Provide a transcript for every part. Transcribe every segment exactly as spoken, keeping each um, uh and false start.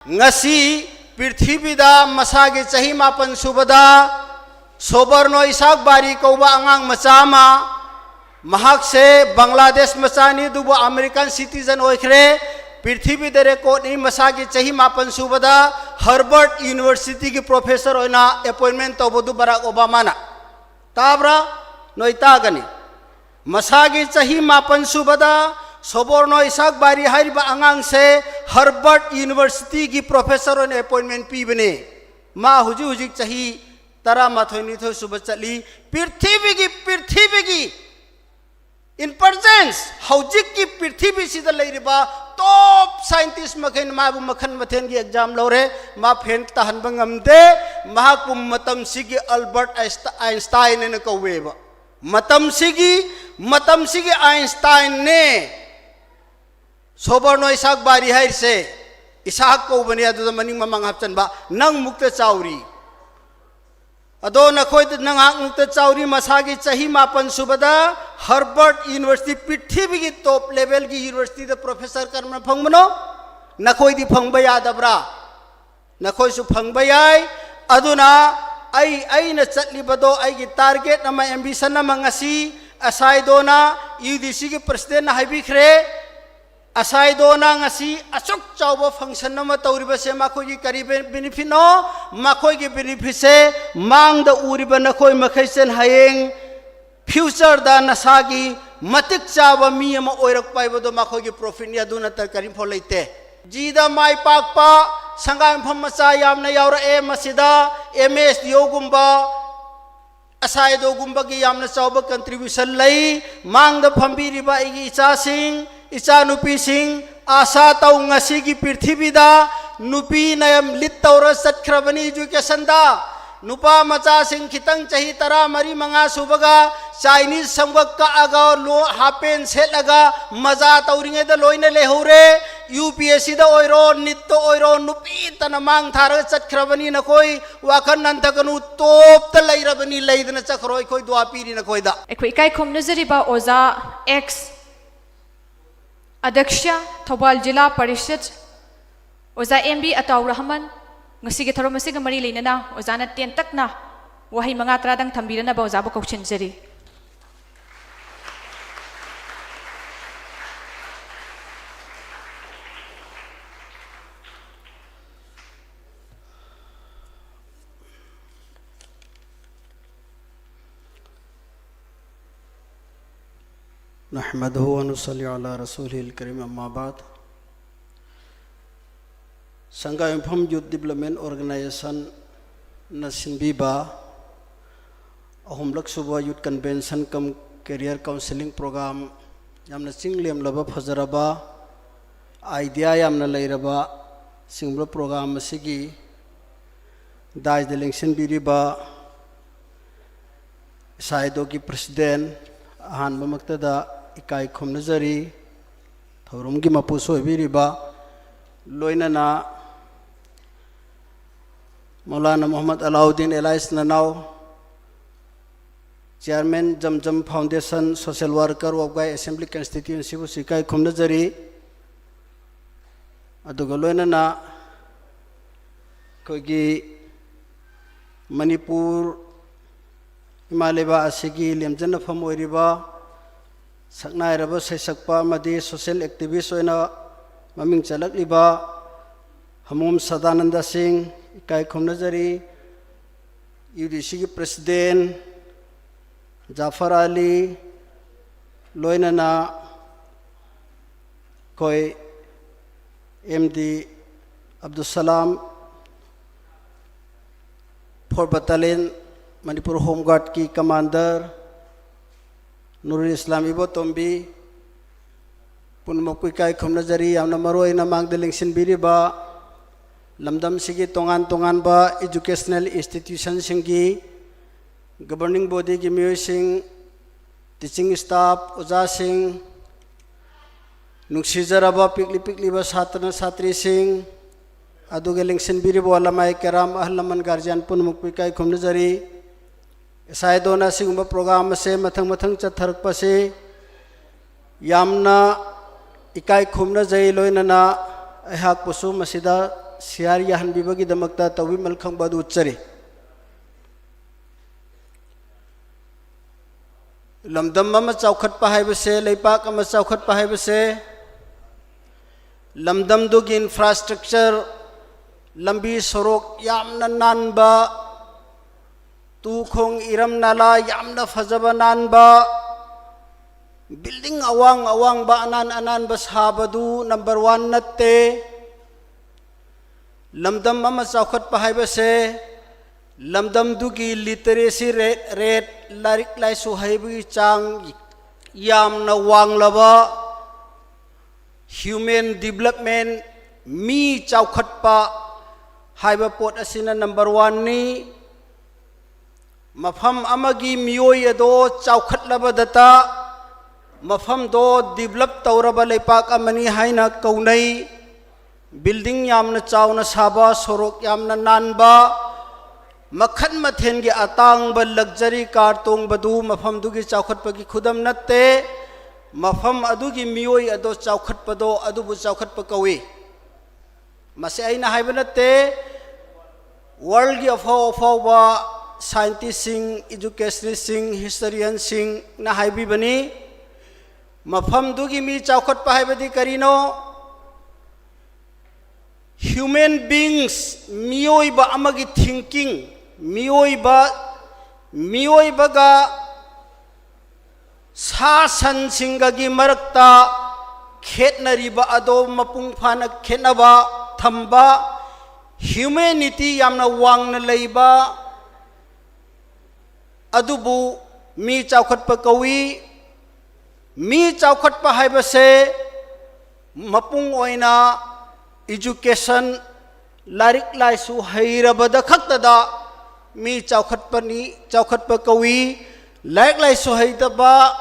ꯉꯁꯤ ꯄ꯭ꯔꯤꯊꯤꯕꯤꯗ ꯃꯁꯥꯒꯤ ꯆꯍꯤ ꯃꯥꯄꯟ ꯁꯨꯕꯗ ꯁꯣꯕꯔꯅꯣ ꯏꯁꯥꯛ ꯕꯥꯔꯤ ꯀꯧꯕ ꯑꯉꯥꯡ ꯃꯆꯥ ꯑꯃ, ꯃꯍꯥꯛꯁꯦ ꯕꯪꯒ꯭ꯂꯥꯗꯦꯁ ꯃꯆꯥꯅꯤ, ꯑꯗꯨꯕꯨ ꯑꯃꯦꯔꯤꯀꯥꯟ ꯁꯤꯇꯤꯖꯟ ꯑꯣꯏꯈ꯭ꯔꯦ꯫ ꯄ꯭ꯔꯤꯊꯤꯕꯤꯗ ꯔꯦꯀꯣꯔꯗꯅꯤ, ꯃꯁꯥꯒꯤ ꯆꯍꯤ ꯃꯥꯄꯟ ꯁꯨꯕꯗ ꯍꯔꯕꯔꯠ ꯌꯨꯅꯤꯚꯔꯁꯤꯇꯤꯒꯤ ꯄ꯭ꯔꯣꯐꯦꯁꯔ ꯑꯣꯏꯅ ꯑꯦꯄꯣꯏꯟꯃꯦꯟ ꯇꯧꯕꯗꯨ ꯕꯔꯥꯛ ꯑꯣꯕꯥꯃꯥꯅ꯫ ꯇꯥꯕ꯭ꯔꯥ? ꯅꯣꯏ ꯇꯥꯒꯅꯤ꯫ ꯃꯁꯥꯒꯤ ꯆꯍꯤ ꯃꯥꯄꯟ ꯁꯨꯕꯗ ꯁꯣꯕꯔꯅꯣ ꯏꯁꯥꯛ ꯕꯥꯔꯤ ꯍꯥꯏꯔꯤꯕ ꯑꯉꯥꯡꯁꯦ ꯍꯔꯕꯔꯠ ꯌꯨꯅꯤꯚꯔꯁꯤꯇꯤꯒꯤ ꯄ꯭ꯔꯣꯐꯦꯁꯔ ꯑꯣꯏꯅ ꯑꯦꯄꯣꯏꯟꯃꯦꯟ ꯄꯤꯕꯅꯦ꯫ ꯃꯥ ꯍꯧꯖꯤꯛ ꯍꯧꯖꯤꯛ ꯆꯍꯤ ꯇꯔꯥꯃꯥꯊꯣꯏ ꯅꯤꯊꯣꯏ ꯁꯨꯕ ꯆꯠꯂꯤ꯫ ꯄ꯭ꯔꯤꯊꯤꯕꯤꯒꯤ, ꯄ꯭ꯔꯤꯊꯤꯕꯤꯒꯤ intelligence, ꯍꯧꯖꯤꯛꯀꯤ ꯄ꯭ꯔꯤꯊꯤꯕꯤꯁꯤꯗ ꯂꯩꯔꯤꯕ ꯇꯣꯞ ꯁꯥꯏꯟꯇꯤꯁ ꯃꯈꯩꯅ ꯃꯥꯕꯨ ꯃꯈꯜ ꯃꯊꯦꯜꯒꯤ ꯑꯦꯛꯖꯥꯝ ꯂꯧꯔꯦ꯫ ꯃꯥ ꯐꯦꯜ ꯇꯥꯍꯟꯕ ꯉꯝꯗꯦ꯫ ꯃꯍꯥꯛꯄꯨ ꯃꯇꯝꯁꯤꯒꯤ ꯑꯜꯕꯔꯠ ꯑꯥꯏꯟꯁꯇꯥꯏꯟ ꯍꯥꯏꯅ ꯀꯧꯋꯦꯕ꯫ ꯃꯇꯝꯁꯤꯒꯤ, ꯃꯇꯝꯁꯤꯒꯤ ꯑꯥꯏꯟꯁꯇꯥꯏꯟꯅꯦ꯫ ꯁꯣꯕꯔꯅꯣ ꯏꯁꯥꯛ ꯕꯥꯔꯤ ꯍꯥꯏꯔꯤꯁꯦ꯫ ꯏꯁꯥꯛ ꯀꯧꯕꯅꯦ, ꯑꯗꯨꯗ ꯃꯅꯤꯡ ꯃꯃꯥꯡ ꯍꯥꯞꯆꯟꯕ꯫ ꯅꯪ ꯃꯨꯛꯇ ꯆꯥꯎꯔꯤ꯫ ꯑꯗꯣ ꯅꯈꯣꯏꯗ ꯅꯍꯥꯛ ꯃꯨꯛꯇ ꯆꯥꯎꯔꯤ, ꯃꯁꯥꯒꯤ ꯆꯍꯤ ꯃꯥꯄꯟ ꯁꯨꯕꯗ ꯍꯔꯕꯔꯠ ꯌꯨꯅꯤꯚꯔꯁꯤꯇꯤ, ꯄ꯭ꯔꯤꯊꯤꯕꯤꯒꯤ ꯇꯣꯞ ꯂꯦꯚꯦꯜꯒꯤ ꯌꯨꯅꯤꯚꯔꯁꯤꯇꯤꯗ ꯄ꯭ꯔꯣꯐꯦꯁꯔ ꯀꯔꯝꯅ ꯐꯪꯕꯅꯣ? ꯅꯈꯣꯏꯗꯤ ꯐꯪꯕ ꯌꯥꯗꯕ꯭ꯔꯥ? ꯅꯈꯣꯏꯁꯨ ꯐꯪꯕ ꯌꯥꯏ꯫ ꯑꯗꯨꯅ ꯑꯩ, ꯑꯩꯅ ꯆꯠꯂꯤꯕꯗꯣ, ꯑꯩꯒꯤ ꯇꯥꯔꯒꯦꯠ ꯑꯃ, ꯑꯦꯝꯕꯤꯁꯟ ꯑꯃ ꯉꯁꯤ ꯑꯁꯥꯏꯗꯣꯅ, ꯌꯨ ꯗꯤ ꯁꯤꯒꯤ ꯄ꯭ꯔꯁꯤꯗꯦꯟꯅ ꯍꯥꯏꯕꯤꯈ꯭ꯔꯦ꯫ ꯑꯁꯥꯏꯗꯣꯅ ꯉꯁꯤ ꯑꯁꯨꯛ ꯆꯥꯎꯕ ꯐꯪꯁꯟ ꯑꯃ ꯇꯧꯔꯤꯕꯁꯦ ꯃꯈꯣꯏꯒꯤ ꯀꯔꯤ ꯕꯦ-, ꯕꯦꯅꯤꯐꯤꯠꯅꯣ? ꯃꯈꯣꯏꯒꯤ ꯕꯦꯅꯤꯐꯤꯠꯁꯦ ꯃꯥꯡꯗ ꯎꯔꯤꯕ ꯅꯈꯣꯏ ꯃꯈꯩꯁꯦ ꯍꯌꯦꯡ ꯐ꯭ꯌꯨꯆꯔꯗ ꯅꯁꯥꯒꯤ ꯃꯇꯤꯛ ꯆꯥꯕ ꯃꯤ ꯑꯃ ꯑꯣꯏꯔꯛꯄ ꯍꯥꯏꯕꯗꯣ ꯃꯈꯣꯏꯒꯤ ꯄ꯭ꯔꯣꯐꯤꯠꯅꯤ, ꯑꯗꯨ ꯅꯠꯇ ꯀꯔꯤꯝꯐꯥꯎ ꯂꯩꯇꯦ꯫ ꯖꯤꯗ ꯃꯥꯏ ꯄꯥꯛꯄ ꯁꯪꯒꯥꯏ ꯃꯐꯝ ꯃꯆꯥ ꯌꯥꯝꯅ ꯌꯥꯎꯔꯛꯑꯦ꯫ ꯃꯁꯤꯗ ꯑꯦꯝ ꯑꯦꯁ ꯗꯤ ꯑꯣꯒꯨꯝꯕ, ꯑꯁꯥꯏꯗꯣꯒꯨꯝꯕꯒꯤ ꯌꯥꯝꯅ ꯆꯥꯎꯕ ꯀꯟꯇ꯭ꯔꯤꯕ꯭ꯌꯨꯁꯟ ꯂꯩ꯫ ꯃꯥꯡꯗ ꯐꯝꯕꯤꯔꯤꯕ ꯑꯩꯒꯤ ꯏꯆꯥꯁꯤꯡ, ꯏꯆꯥꯅꯨꯄꯤꯁꯤꯡ, ꯑꯥꯁꯥ ꯇꯧ, ꯉꯁꯤꯒꯤ ꯄ꯭ꯔꯤꯊꯤꯕꯤꯗ ꯅꯨꯄꯤꯅ ꯌꯥꯝ ꯂꯤꯠ ꯇꯧꯔ ꯆꯠꯈ꯭ꯔꯕꯅꯤ ꯏꯖꯨꯀꯦꯁꯟꯗ꯫ ꯅꯨꯄꯥ ꯃꯆꯥꯁꯤꯡ ꯈꯤꯇꯪ ꯆꯍꯤ ꯇꯔꯥ ꯃꯔꯤ ꯃꯉꯥ ꯁꯨꯕꯒ ꯆꯥꯏꯅꯤꯁ ꯁꯝꯒ ꯀꯛꯑꯒ ꯂꯣ-, ꯍꯥꯞ ꯄꯦꯟ ꯁꯦꯠꯂꯒ ꯃꯖꯥ ꯇꯧꯔꯤꯉꯩꯗ ꯂꯣꯏꯅ ꯂꯩꯍꯧꯔꯦ꯫ ꯌꯨ ꯄꯤ ꯑꯦꯁ ꯁꯤꯗ ꯑꯣꯏꯔꯣ, ꯅꯤꯠꯇ ꯑꯣꯏꯔꯣ, ꯅꯨꯄꯤ ꯇꯅ ꯃꯥꯡ ꯊꯥꯔꯒ ꯆꯠꯈ꯭ꯔꯕꯅꯤ꯫ ꯅꯈꯣꯏ ꯋꯥꯈꯜ ꯍꯟꯊꯒꯅꯨ, ꯇꯣꯞꯇ ꯂꯩꯔꯕꯅꯤ, ꯂꯩꯗꯅ ꯆꯠꯈ꯭ꯔꯣ, ꯑꯩꯈꯣꯏ ꯗꯨꯋꯥ ꯄꯤꯔꯤ ꯅꯈꯣꯏꯗ꯫ ꯑꯩꯈꯣꯏ ꯏꯀꯥꯏ ꯈꯨꯝꯅꯖꯔꯤꯕ ꯑꯣꯖꯥ ꯑꯦꯛꯁ ꯑꯗ꯭ꯌꯛꯁ ꯊꯧꯕꯥꯜ ꯖꯤꯂꯥ ꯄꯔꯤꯁꯠ ꯑꯣꯖꯥ ꯑꯦꯝ ꯕꯤ ꯑꯇꯥꯎ ꯔꯍꯃꯟ, ꯉꯁꯤꯒꯤ ꯊꯧꯔꯝ ꯑꯁꯤꯒ ꯃꯔꯤ ꯂꯩꯅꯅ ꯑꯣꯖꯥꯅ ꯇꯦꯟꯇꯛꯅ ꯋꯥꯍꯩ ꯃꯉꯥ ꯇꯔꯥꯗꯪ ꯊꯝꯕꯤꯔꯅꯕ ꯑꯣꯖꯥꯕꯨ ꯀꯧꯁꯤꯟꯖꯔꯤ꯫ نحمده ونصلي على رسوله الكريم، أما بعد. ꯁꯪꯒꯥꯏꯌꯨꯝꯐꯝ Youth Development Organization ꯅ ꯁꯤꯟꯕꯤꯕ ꯑꯍꯨꯝꯂꯛ ꯁꯨꯕ Youth Convention cum Career Counselling Program, ꯌꯥꯝꯅ ꯆꯤꯡ ꯂꯦꯝꯂꯕ ꯐꯖꯔꯕ, idea ꯌꯥꯝꯅ ꯂꯩꯔꯕ ꯁꯤꯒꯨꯝꯕ program ꯑꯁꯤꯒꯤ ꯗꯥꯏꯁꯇ ꯂꯦꯡꯁꯤꯟꯕꯤꯔꯤꯕ ꯁꯥꯏꯗꯣꯒꯤ president, ꯑꯍꯥꯟꯕꯃꯛꯇꯗ ꯏꯀꯥꯏ ꯈꯨꯝꯅꯖꯔꯤ꯫ ꯊꯧꯔꯝꯒꯤ ꯃꯄꯨꯁꯨ ꯑꯣꯏꯕꯤꯔꯤꯕ, ꯂꯣꯏꯅꯅ ꯃꯧꯂꯥꯅꯥ ꯃꯨꯍꯝꯃꯗ ꯑꯂꯥꯎꯗꯤꯟ ꯑꯦꯂꯥꯏꯁ ꯅꯅꯥꯎ, Chairman Zamzam Foundation, Social Worker Wabgai Assembly Constituency ꯕꯨꯁꯨ ꯏꯀꯥꯏ ꯈꯨꯝꯅꯖꯔꯤ꯫ ꯑꯗꯨꯒ ꯂꯣꯏꯅꯅ ꯑꯩꯈꯣꯏꯒꯤ ꯃꯅꯤꯄꯨꯔ ꯏꯃꯥ ꯂꯩꯕꯥꯛ ꯑꯁꯤꯒꯤ ꯂꯦꯝꯖꯅꯐꯝ ꯑꯣꯏꯔꯤꯕ ꯁꯛꯅꯥꯏꯔꯕ ꯁꯩꯁꯛꯄ ꯑꯃꯗꯤ social activist ꯑꯣꯏꯅ ꯃꯃꯤꯡ ꯆꯠꯂꯛꯂꯤꯕ ꯍꯃꯣꯝ ꯁꯗꯥꯅꯟꯗ ꯁꯤꯡ ꯏꯀꯥꯏ ꯈꯨꯝꯅꯖꯔꯤ꯫ UDC ꯒꯤ president ꯖꯥꯐꯔ ꯑꯂꯤ, ꯂꯣꯏꯅꯅ ꯑꯩꯈꯣꯏ MD ꯑꯕꯗꯨꯁꯂꯥꯝ, four battalion Manipur Home Guard ꯀꯤ commander ꯅꯨꯔꯨꯜ ꯏꯁꯂꯥꯝ ꯏꯕꯣꯇꯣꯝꯕꯤ, ꯄꯨꯝꯅꯃꯛꯄꯨ ꯏꯀꯥꯏ ꯈꯨꯝꯅꯖꯔꯤ꯫ ꯌꯥꯝꯅ ꯃꯔꯨ ꯑꯣꯏꯅ ꯃꯥꯡꯗ ꯂꯦꯡꯁꯤꯟꯕꯤꯔꯤꯕ ꯂꯝꯗꯝꯁꯤꯒꯤ ꯇꯣꯉꯥꯟ ꯇꯣꯉꯥꯟꯕ educational institution ꯁꯤꯡꯒꯤ governing body ꯒꯤ ꯃꯤꯑꯣꯏꯁꯤꯡ, teaching staff, ꯑꯣꯖꯥꯁꯤꯡ, ꯅꯨꯡꯁꯤꯖꯔꯕ ꯄꯤꯛꯂꯤ ꯄꯤꯛꯂꯤꯕ ꯁꯥꯇ꯭ꯔ ꯁꯥꯇ꯭ꯔꯤꯁꯤꯡ, ꯑꯗꯨꯒ ꯂꯦꯡꯁꯤꯟꯕꯤꯔꯤꯕ ꯎꯂꯃꯥꯏ ꯀꯦꯔꯥꯝ, ꯑꯍꯜ ꯂꯃꯟ, guardian ꯄꯨꯝꯅꯃꯛꯄꯨ ꯏꯀꯥꯏ ꯈꯨꯝꯅꯖꯔꯤ꯫ ꯁꯥꯏꯗꯣꯅ ꯑꯁꯤꯒꯨꯝꯕ program ꯑꯁꯦ ꯃꯊꯪ ꯃꯊꯪ ꯆꯠꯊꯔꯛꯄꯁꯤ ꯌꯥꯝꯅ ꯏꯀꯥꯏ ꯈꯨꯝꯅꯖꯩ꯫ ꯂꯣꯏꯅꯅ ꯑꯩꯍꯥꯛꯄꯨꯁꯨ ꯃꯁꯤꯗ ꯁꯤꯌꯥꯔ ꯌꯥꯍꯟꯕꯤꯕꯒꯤꯗꯃꯛꯇ ꯇꯧꯕꯤꯃꯜ ꯈꯪꯕ ꯑꯗꯨ ꯎꯠꯆꯔꯤ꯫ ꯂꯝꯗꯝ ꯑꯃ ꯆꯥꯎꯈꯠꯄ ꯍꯥꯏꯕꯁꯦ, ꯂꯩꯄꯥꯛ ꯑꯃ ꯆꯥꯎꯈꯠꯄ ꯍꯥꯏꯕꯁꯦ, ꯂꯝꯗꯝꯗꯨꯒꯤ ꯏꯟꯐ꯭ꯔꯥꯁ꯭ꯇ꯭ꯔꯛꯆꯔ, ꯂꯝꯕꯤ ꯁꯣꯔꯣꯛ ꯌꯥꯝꯅ ꯅꯥꯟꯕ, ꯇꯨ ꯈꯣꯡ ꯏꯔꯝ ꯅꯂꯥ ꯌꯥꯝꯅ ꯐꯖꯕ ꯅꯥꯟꯕ, ꯕꯤꯜꯗꯤꯡ ꯑꯋꯥꯡ ꯑꯋꯥꯡꯕ ꯑꯅꯥꯟ ꯑꯅꯥꯟꯕ ꯁꯥꯕꯗꯨ ꯅꯝꯕꯔ ꯋꯥꯟ ꯅꯠꯇꯦ꯫ ꯂꯝꯗꯝ ꯑꯃ ꯆꯥꯎꯈꯠꯄ ꯍꯥꯏꯕꯁꯦ ꯂꯝꯗꯝꯗꯨꯒꯤ ꯂꯤꯇꯔꯦꯁꯤ ꯔꯦꯠ, ꯂꯥꯏꯔꯤꯛ ꯂꯥꯏꯁꯨ ꯍꯩꯕꯒꯤ ꯆꯥꯡ ꯌꯥꯝꯅ ꯋꯥꯡꯂꯕ, ꯍ꯭ꯌꯨꯃꯦꯟ ꯗꯤꯕꯂꯞꯃꯦꯟ, ꯃꯤ ꯆꯥꯎꯈꯠꯄ ꯍꯥꯏꯕ ꯄꯣꯠ ꯑꯁꯤꯅ ꯅꯝꯕꯔ ꯋꯥꯟꯅꯤ꯫ ꯃꯐꯝ ꯑꯃꯒꯤ ꯃꯤꯑꯣꯏ ꯑꯗꯣ ꯆꯥꯎꯈꯠꯂꯕꯗꯇ ꯃꯐꯝꯗꯣ ꯗꯤꯕꯂꯞ ꯇꯧꯔꯕ ꯂꯩꯄꯥꯛ ꯑꯃꯅꯤ ꯍꯥꯏꯅ ꯀꯧꯅꯩ꯫ ꯕꯤꯜꯗꯤꯡ ꯌꯥꯝꯅ ꯆꯥꯎꯅ ꯁꯥꯕ, ꯁꯣꯔꯣꯛ ꯌꯥꯝꯅ ꯅꯥꯟꯕ, ꯃꯈꯜ ꯃꯊꯦꯜꯒꯤ ꯑꯇꯥꯡꯕ ꯂꯛꯖꯔꯤ ꯀꯥꯔ ꯇꯣꯡꯕꯗꯨ ꯃꯐꯝꯗꯨꯒꯤ ꯆꯥꯎꯈꯠꯄꯒꯤ ꯈꯨꯗꯝ ꯅꯠꯇꯦ꯫ ꯃꯐꯝ ꯑꯗꯨꯒꯤ ꯃꯤꯑꯣꯏ ꯑꯗꯣ ꯆꯥꯎꯈꯠꯄꯗꯣ ꯑꯗꯨꯕꯨ ꯆꯥꯎꯈꯠꯄ ꯀꯧꯏ꯫ ꯃꯁꯤ ꯑꯩꯅ ꯍꯥꯏꯕ ꯅꯠꯇꯦ, ꯋꯥꯔꯜꯒꯤ ꯑꯐꯥꯎ ꯑꯐꯥꯎꯕ ꯁꯥꯏꯟꯇꯤꯁꯁꯤꯡ, ꯏꯖꯨꯀꯦꯁꯅꯤꯁꯁꯤꯡ, ꯍꯤꯁꯇꯣꯔꯤꯌꯟꯁꯤꯡꯅ ꯍꯥꯏꯕꯤꯕꯅꯤ꯫ ꯃꯐꯝꯗꯨꯒꯤ ꯃꯤ ꯆꯥꯎꯈꯠꯄ ꯍꯥꯏꯕꯗꯤ ꯀꯔꯤꯅꯣ? ꯍ꯭ꯌꯨꯃꯦꯟ ꯕꯤꯡꯁ, ꯃꯤꯑꯣꯏꯕ ꯑꯃꯒꯤ ꯊꯤꯡꯀꯤꯡ, ꯃꯤꯑꯣꯏꯕ, ꯃꯤꯑꯣꯏꯕꯒ ꯁꯥ ꯁꯟꯁꯤꯡꯒꯒꯤ ꯃꯔꯛꯇ ꯈꯦꯠꯅꯔꯤꯕ ꯑꯗꯣ ꯃꯄꯨꯡ ꯐꯥꯅ ꯈꯦꯠꯅꯕ ꯊꯝꯕ, ꯍ꯭ꯌꯨꯃꯦꯅꯤꯇꯤ ꯌꯥꯝꯅ ꯋꯥꯡꯅ ꯂꯩꯕ ꯑꯗꯨꯕꯨ ꯃꯤ ꯆꯥꯎꯈꯠꯄ ꯀꯧꯏ꯫ ꯃꯤ ꯆꯥꯎꯈꯠꯄ ꯍꯥꯏꯕꯁꯦ ꯃꯄꯨꯡ ꯑꯣꯏꯅ ꯏꯖꯨꯀꯦꯁꯟ, ꯂꯥꯏꯔꯤꯛ ꯂꯥꯏꯁꯨ ꯍꯩꯔꯕꯗ ꯈꯛꯇꯗ ꯃꯤ ꯆꯥꯎꯈꯠꯄꯅꯤ, ꯆꯥꯎꯈꯠꯄ ꯀꯧꯏ꯫ ꯂꯥꯏꯔꯤꯛ ꯂꯥꯏꯁꯨ ꯍꯩꯇꯕ,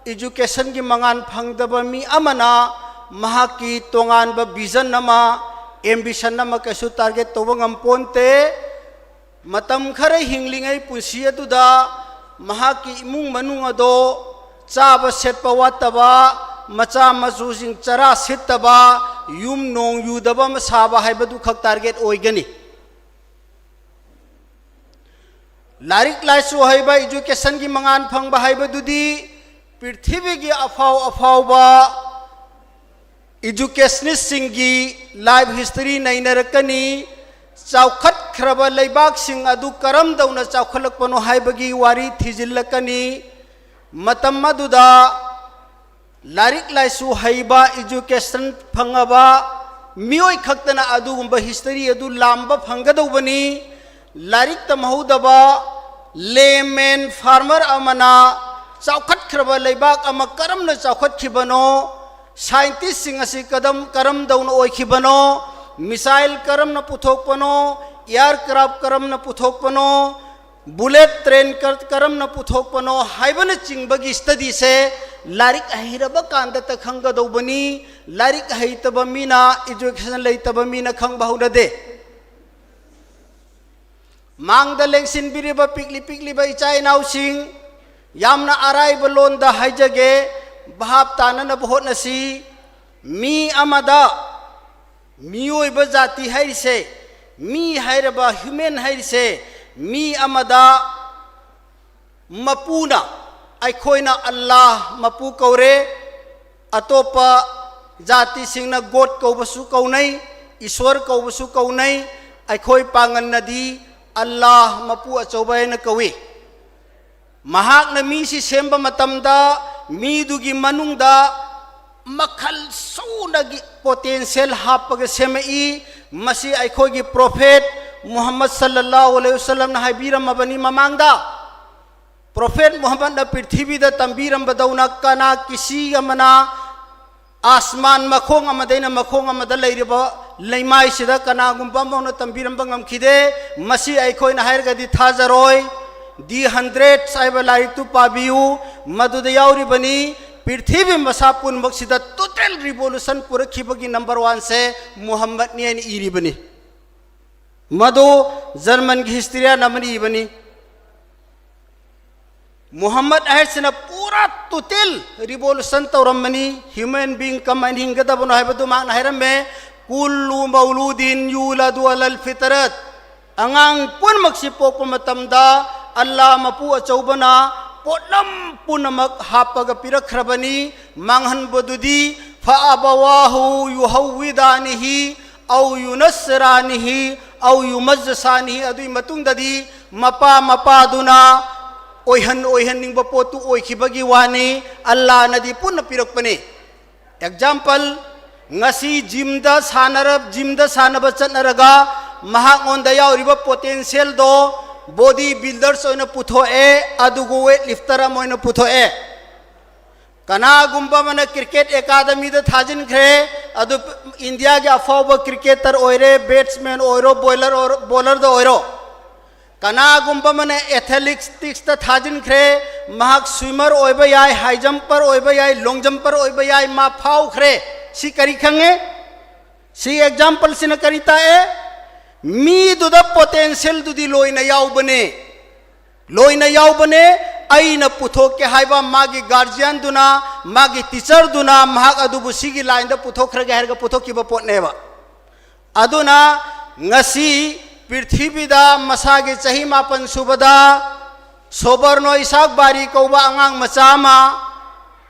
ꯏꯖꯨꯀꯦꯁꯟꯒꯤ ꯃꯉꯥꯜ ꯐꯪꯗꯕ ꯃꯤ ꯑꯃꯅ ꯃꯍꯥꯛꯀꯤ ꯇꯣꯉꯥꯟꯕ ꯚꯤꯖꯟ ꯑꯃ, ꯑꯦꯝꯕꯤꯁꯟ ꯑꯃ ꯀꯩꯁꯨ ꯇꯥꯔꯒꯦꯠ ꯇꯧꯕ ꯉꯝꯄꯣꯟꯇꯦ꯫ ꯃꯇꯝ ꯈꯔ ꯍꯤꯡꯂꯤꯉꯩ ꯄꯨꯟꯁꯤ ꯑꯗꯨꯗ ꯃꯍꯥꯛꯀꯤ ꯏꯃꯨꯡ ꯃꯅꯨꯡ ꯑꯗꯣ ꯆꯥꯕ ꯁꯦꯠꯄ ꯋꯥꯠꯇꯕ, ꯃꯆꯥ ꯃꯁꯨꯁꯤꯡ ꯆꯔꯥ ꯁꯤꯠꯇꯕ, ꯌꯨꯝ ꯅꯣꯡ ꯌꯨꯗꯕ ꯑꯃ ꯁꯥꯕ ꯍꯥꯏꯕꯗꯨ ꯈꯛ target ꯑꯣꯏꯒꯅꯤ꯫ ꯂꯥꯏꯔꯤꯛ ꯂꯥꯏꯁꯨ ꯍꯩꯕ, educationꯒꯤ ꯃꯉꯥꯜ ꯐꯪꯕ ꯍꯥꯏꯕꯗꯨꯗꯤ ꯄ꯭ꯔꯤꯊꯤꯕꯤꯒꯤ ꯑꯐꯥꯎ ꯑꯐꯥꯎꯕ educationistꯁꯤꯡꯒꯤ life history ꯅꯩꯅꯔꯛꯀꯅꯤ꯫ ꯆꯥꯎꯈꯠꯈ꯭ꯔꯕ ꯂꯩꯕꯥꯛꯁꯤꯡ ꯑꯗꯨ ꯀꯔꯝꯗꯧꯅ ꯆꯥꯎꯈꯠꯂꯛꯄꯅꯣ ꯍꯥꯏꯕꯒꯤ ꯋꯥꯔꯤ ꯊꯤꯖꯤꯜꯂꯛꯀꯅꯤ꯫ ꯃꯇꯝ ꯑꯗꯨꯗ ꯂꯥꯏꯔꯤꯛ ꯂꯥꯏꯁꯨ ꯍꯩꯕ, education ꯐꯪꯉꯕ ꯃꯤꯑꯣꯏ ꯈꯛꯇꯅ ꯑꯗꯨꯒꯨꯝꯕ history ꯑꯗꯨ ꯂꯥꯝꯕ ꯐꯪꯒꯗꯧꯕꯅꯤ꯫ ꯂꯥꯏꯔꯤꯛ ꯇꯝꯍꯧꯗꯕ layman farmer ꯑꯃꯅ ꯆꯥꯎꯈꯠꯈ꯭ꯔꯕ ꯂꯩꯕꯥꯛ ꯑꯃ ꯀꯔꯝꯅ ꯆꯥꯎꯈꯠꯈꯤꯕꯅꯣ, scientistꯁꯤꯡ ꯑꯁꯤ ꯀꯗꯝ-, ꯀꯔꯝꯗꯧꯅ ꯑꯣꯏꯈꯤꯕꯅꯣ, missile ꯀꯔꯝꯅ ꯄꯨꯊꯣꯛꯄꯅꯣ, aircraft ꯀꯔꯝꯅ ꯄꯨꯊꯣꯛꯄꯅꯣ, bullet train ꯀ-, ꯀꯔꯝꯅ ꯄꯨꯊꯣꯛꯄꯅꯣ ꯍꯥꯏꯕꯅꯆꯤꯡꯕꯒꯤ studyꯁꯦ ꯂꯥꯏꯔꯤꯛ ꯍꯩꯔꯕ ꯀꯥꯟꯗꯇ ꯈꯪꯒꯗꯧꯕꯅꯤ꯫ ꯂꯥꯏꯔꯤꯛ ꯍꯩꯇꯕ ꯃꯤꯅ, education ꯂꯩꯇꯕ ꯃꯤꯅ ꯈꯪꯕ ꯍꯧꯅꯗꯦ꯫ ꯃꯥꯡꯗ ꯂꯦꯡꯁꯤꯟꯕꯤꯔꯤꯕ ꯄꯤꯛꯂꯤ ꯄꯤꯛꯂꯤꯕ ꯏꯆꯥ ꯏꯅꯥꯎꯁꯤꯡ, ꯌꯥꯝꯅ ꯑꯔꯥꯏꯕ ꯂꯣꯟꯗ ꯍꯥꯏꯖꯒꯦ, ꯚꯥꯞ ꯇꯥꯅꯅꯕ ꯍꯣꯠꯅꯁꯤ꯫ ꯃꯤ ꯑꯃꯗ, ꯃꯤꯑꯣꯏꯕ ꯖꯥꯇꯤ ꯍꯥꯏꯔꯤꯁꯦ, ꯃꯤ ꯍꯥꯏꯔꯕ human ꯍꯥꯏꯔꯤꯁꯦ, ꯃꯤ ꯑꯃꯗ ꯃꯄꯨꯅ, ꯑꯩꯈꯣꯏꯅ ꯑꯜꯂꯥꯍ ꯃꯄꯨ ꯀꯧꯔꯦ, ꯑꯇꯣꯞꯄ ꯖꯥꯇꯤꯁꯤꯡꯅ God ꯀꯧꯕꯁꯨ ꯀꯧꯅꯩ, ꯏꯁꯣꯔ ꯀꯧꯕꯁꯨ ꯀꯧꯅꯩ꯫ ꯑꯩꯈꯣꯏ ꯄꯥꯉꯟꯅꯗꯤ ꯑꯜꯂꯥꯍ ꯃꯄꯨ ꯑꯆꯧꯕ ꯍꯥꯏꯅ ꯀꯧꯏ꯫ ꯃꯍꯥꯛꯅ ꯃꯤꯁꯤ ꯁꯦꯝꯕ ꯃꯇꯝꯗ ꯃꯤꯗꯨꯒꯤ ꯃꯅꯨꯡꯗ ꯃꯈꯜ ꯁꯨꯅꯒꯤ potential ꯍꯥꯞꯄꯒ ꯁꯦꯝꯃꯛꯏ꯫ ꯃꯁꯤ ꯑꯩꯈꯣꯏꯒꯤ Prophet ꯃꯨꯍꯝꯃꯗ ꯁꯜꯂꯜꯂꯥꯍꯨ ꯑꯂꯩꯍꯤ ꯋꯁꯜꯂꯝꯅ ꯍꯥꯏꯕꯤꯔꯝꯃꯕꯅꯤ ꯃꯃꯥꯡꯗ꯫ Prophet ꯃꯨꯍꯝꯃꯗꯅ ꯄ꯭ꯔꯤꯊꯤꯕꯤꯗ ꯇꯝꯕꯤꯔꯝꯕꯗꯧꯅ ꯀꯅꯥ ꯀꯤꯁꯤ ꯑꯃꯅ ꯑꯁꯃꯥꯟ ꯃꯈꯣꯡ ꯑꯃꯗꯩꯅ ꯃꯈꯣꯡ ꯑꯃꯗ ꯂꯩꯔꯤꯕ ꯂꯩꯃꯥꯏꯁꯤꯗ ꯀꯅꯥꯒꯨꯝꯕ ꯑꯃꯅ ꯇꯝꯕꯤꯔꯝꯕ ꯉꯝꯈꯤꯗꯦ꯫ ꯃꯁꯤ ꯑꯩꯈꯣꯏꯅ ꯍꯥꯏꯔꯒꯗꯤ ꯊꯥꯖꯔꯣꯏ꯫ The Hundred ꯍꯥꯏꯕ ꯂꯥꯏꯔꯤꯛꯇꯨ ꯄꯥꯕꯤꯌꯨ, ꯃꯗꯨꯗ ꯌꯥꯎꯔꯤꯕꯅꯤ꯫ ꯄ꯭ꯔꯤꯊꯤꯕꯤ ꯃꯁꯥ ꯄꯨꯝꯅꯃꯛꯁꯤꯗ total revolution ꯄꯨꯔꯛꯈꯤꯕꯒꯤ number one ꯁꯦ ꯃꯨꯍꯝꯃꯗꯅꯤ ꯍꯥꯏꯅ ꯏꯔꯤꯕꯅꯤ꯫ ꯃꯗꯨ ꯖꯔꯃꯟꯒꯤ historian ꯑꯃꯅ ꯏꯕꯅꯤ꯫ ꯃꯨꯍꯝꯃꯗ ꯍꯥꯏꯁꯤꯅ ꯄꯨꯔꯥ ꯄꯨꯔꯥ ꯇꯣꯇꯦꯜ ꯔꯤꯚꯣꯂꯨꯁꯟ ꯇꯧꯔꯝꯕꯅꯤ꯫ ꯍ꯭ꯌꯨꯃꯦꯟ ꯕꯤꯡ ꯀꯃꯥꯏꯅ ꯍꯤꯡꯒꯗꯕꯅꯣ ꯍꯥꯏꯕꯗꯨ ꯃꯍꯥꯛꯅ ꯍꯥꯏꯔꯝꯃꯦ꯫ "ꯀꯨꯜꯂꯨ ꯃꯧꯂꯨꯗꯤꯟ ꯌꯨꯂꯥꯗꯨ ꯑꯂꯜ ꯐꯤꯇꯔꯠ", ꯑꯉꯥꯡ ꯄꯨꯝꯅꯃꯛꯁꯤ ꯄꯣꯛꯄ ꯃꯇꯝꯗ ꯑꯜꯂꯥ ꯃꯄꯨ ꯑꯆꯧꯕꯅ ꯄꯣꯠꯂꯝ ꯄꯨꯝꯅꯃꯛ ꯍꯥꯞꯄꯒ ꯄꯤꯔꯛꯈ꯭ꯔꯕꯅꯤ꯫ ꯃꯥꯡꯍꯟꯕꯗꯨꯗꯤ "ꯐꯑꯕꯋꯥꯍꯨ ꯌꯨꯍꯧꯋꯤꯗꯥꯅꯤꯍꯤ ꯑꯧ ꯌꯨꯅꯁꯔꯥꯅꯤꯍꯤ ꯑꯧ ꯌꯨꯃꯖꯁꯥꯅꯤꯍꯤ", ꯑꯗꯨꯒꯤ ꯃꯇꯨꯡꯗꯗꯤ ꯃꯄꯥ ꯃꯄꯥꯗꯨꯅ ꯑꯣꯏꯍꯟ ꯑꯣꯏꯍꯟꯅꯤꯡꯕ ꯄꯣꯠꯇꯨ ꯑꯣꯏꯈꯤꯕꯒꯤ ꯋꯥꯅꯤ꯫ ꯑꯜꯂꯥꯅꯗꯤ ꯄꯨꯟꯅ ꯄꯤꯔꯛꯄꯅꯤ꯫ ꯑꯦꯛꯖꯥꯝꯄꯜ, ꯉꯁꯤ ꯖꯤꯝꯗ ꯁꯥꯟꯅꯔ-, ꯖꯤꯝꯗ ꯁꯥꯟꯅꯕ ꯆꯠꯅꯔꯒ ꯃꯍꯥꯛꯉꯣꯟꯗ ꯌꯥꯎꯔꯤꯕ ꯄꯣꯇꯦꯟꯁꯤꯌꯦꯜꯗꯣ ꯕꯣꯗꯤ ꯕꯤꯜꯗꯔꯁ ꯑꯣꯏꯅ ꯄꯨꯊꯣꯛꯑꯦ, ꯑꯗꯨꯒ ꯋꯦꯠ ꯂꯤꯐꯇꯔ ꯑꯃ ꯑꯣꯏꯅ ꯄꯨꯊꯣꯛꯑꯦ꯫ ꯀꯅꯥꯒꯨꯝꯕ ꯑꯃꯅ ꯀ꯭ꯔꯤꯀꯦꯠ ꯑꯦꯀꯥꯗꯃꯤꯗ ꯊꯥꯖꯤꯟꯈ꯭ꯔꯦ, ꯑꯗꯨ ꯏꯟꯗꯤꯌꯥꯒꯤ ꯑꯐꯥꯎꯕ ꯀ꯭ꯔꯤꯀꯦꯇꯔ ꯑꯣꯏꯔꯦ, ꯕꯦꯠꯁꯃꯦꯟ ꯑꯣꯏꯔꯣ, ꯕꯣꯏꯂꯔ ꯑꯣꯏꯔꯣ, ꯕꯣꯂꯔꯗ ꯑꯣꯏꯔꯣ꯫ ꯀꯅꯥꯒꯨꯝꯕ ꯑꯃꯅ ꯑꯦꯊꯂꯦꯇꯤꯛꯁꯇ ꯊꯥꯖꯤꯟꯈ꯭ꯔꯦ, ꯃꯍꯥꯛ ꯁ꯭ꯋꯤꯃꯔ ꯑꯣꯏꯕ ꯌꯥꯏ, ꯍꯥꯏ ꯖꯝꯄꯔ ꯑꯣꯏꯕ ꯌꯥꯏ, ꯂꯣꯡ ꯖꯝꯄꯔ ꯑꯣꯏꯕ ꯌꯥꯏ, ꯃꯥ ꯐꯥꯎꯈ꯭ꯔꯦ꯫ ꯁꯤ ꯀꯔꯤ ꯈꯪꯉꯦ? ꯁꯤ ꯑꯦꯛꯖꯥꯝꯄꯜꯁꯤꯅ ꯀꯔꯤ ꯇꯥꯛꯑꯦ? ꯃꯤꯗꯨꯗ ꯄꯣꯇꯦꯟꯁꯤꯌꯦꯜꯗꯨꯗꯤ ꯂꯣꯏꯅ ꯌꯥꯎꯕꯅꯦ, ꯂꯣꯏꯅ ꯌꯥꯎꯕꯅꯦ꯫ ꯑꯩꯅ ꯄꯨꯊꯣꯛꯀꯦ ꯍꯥꯏꯕ ꯃꯥꯒꯤ ꯒꯥꯔꯖꯤꯌꯟꯗꯨꯅ, ꯃꯥꯒꯤ ꯇꯤꯆꯔꯗꯨꯅ ꯃꯍꯥꯛ ꯑꯗꯨꯕꯨ ꯁꯤꯒꯤ ꯂꯥꯏꯟꯗ ꯄꯨꯊꯣꯛꯈ꯭ꯔꯒꯦ ꯍꯥꯏꯔꯒ ꯄꯨꯊꯣꯛꯈꯤꯕ ꯄꯣꯠꯅꯦꯕ꯫ ꯑꯗꯨꯅ ꯉꯁꯤ ꯄ꯭ꯔꯤꯊꯤꯕꯤꯗ ꯃꯁꯥꯒꯤ ꯆꯍꯤ ꯃꯥꯄꯟ ꯁꯨꯕꯗ ꯁꯣꯕꯔꯅꯣ ꯏꯁꯥꯛ ꯕꯥꯔꯤ ꯀꯧꯕ ꯑꯉꯥꯡ ꯃꯆꯥ ꯑꯃ,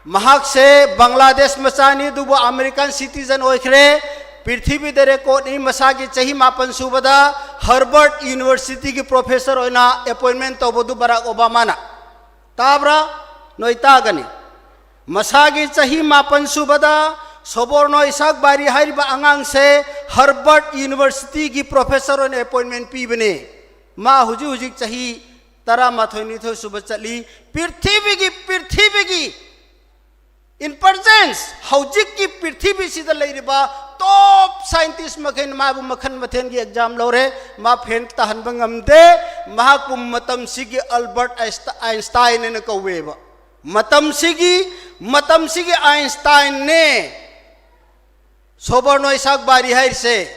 ꯃꯍꯥꯛꯁꯦ ꯕꯪꯒ꯭ꯂꯥꯗꯦꯁ ꯃꯆꯥꯅꯤ, ꯑꯗꯨꯕꯨ ꯑꯃꯦꯔꯤꯀꯥꯟ ꯁꯤꯇꯤꯖꯟ ꯑꯣꯏꯈ꯭ꯔꯦ꯫ ꯄ꯭ꯔꯤꯊꯤꯕꯤꯗ ꯔꯦꯀꯣꯔꯠꯅꯤ, ꯃꯁꯥꯒꯤ ꯆꯍꯤ ꯃꯥꯄꯟ ꯁꯨꯕꯗ ꯍꯔꯕꯔꯠ ꯌꯨꯅꯤꯚꯔꯁꯤꯇꯤꯒꯤ ꯄ꯭ꯔꯣꯐꯦꯁꯔ ꯑꯣꯏꯅ ꯑꯦꯄꯣꯏꯟꯃꯦꯟ ꯇꯧꯕꯗꯨ ꯕꯔꯥꯛ ꯑꯣꯕꯥꯃꯥꯅ꯫ ꯇꯥꯕ꯭ꯔꯥ? ꯅꯣꯏ ꯇꯥꯒꯅꯤ꯫ ꯃꯁꯥꯒꯤ ꯆꯍꯤ ꯃꯥꯄꯟ ꯁꯨꯕꯗ ꯁꯣꯕꯣꯔꯅꯣ ꯏꯁꯥꯛ ꯕꯥꯔꯤ ꯍꯥꯏꯔꯤꯕ ꯑꯉꯥꯡꯁꯦ ꯍꯔꯕꯔꯠ ꯌꯨꯅꯤꯚꯔꯁꯤꯇꯤꯒꯤ ꯄ꯭ꯔꯣꯐꯦꯁꯔ ꯑꯣꯏꯅ ꯑꯦꯄꯣꯏꯟꯃꯦꯟ ꯄꯤꯕꯅꯦ꯫ ꯃꯥ ꯍꯧꯖꯤꯛ ꯍꯧꯖꯤꯛ ꯆꯍꯤ ꯇꯔꯥꯃꯥꯊꯣꯏ ꯅꯤꯊꯣꯏ ꯁꯨꯕ ꯆꯠꯂꯤ꯫ ꯄ꯭ꯔꯤꯊꯤꯕꯤꯒꯤ, ꯄ꯭ꯔꯤꯊꯤꯕꯤꯒꯤ, in presence, ꯍꯧꯖꯤꯛꯀꯤ ꯄ꯭ꯔꯤꯊꯤꯕꯤꯁꯤꯗ ꯂꯩꯔꯤꯕ ꯇꯣꯞ ꯁꯥꯏꯟꯇꯤꯁ ꯃꯈꯩꯅ ꯃꯥꯕꯨ ꯃꯈꯜ ꯃꯊꯦꯜꯒꯤ ꯑꯦꯛꯖꯥꯝ ꯂꯧꯔꯦ꯫ ꯃꯥ ꯐꯦꯜ ꯇꯥꯍꯟꯕ ꯉꯝꯗꯦ꯫ ꯃꯍꯥꯛꯄꯨ ꯃꯇꯝꯁꯤꯒꯤ ꯑꯜꯕꯔꯠ ꯑꯥꯏꯟꯁꯇꯥꯏꯟ ꯍꯥꯏꯅ ꯀꯧꯋꯦꯕ꯫ ꯃꯇꯝꯁꯤꯒꯤ, ꯃꯇꯝꯁꯤꯒꯤ ꯑꯥꯏꯟꯁꯇꯥꯏꯟꯅꯦ ꯁꯣꯕꯔꯅꯣ ꯏꯁꯥꯛ ꯕꯥꯔꯤ ꯍꯥꯏꯔꯤꯁꯦ꯫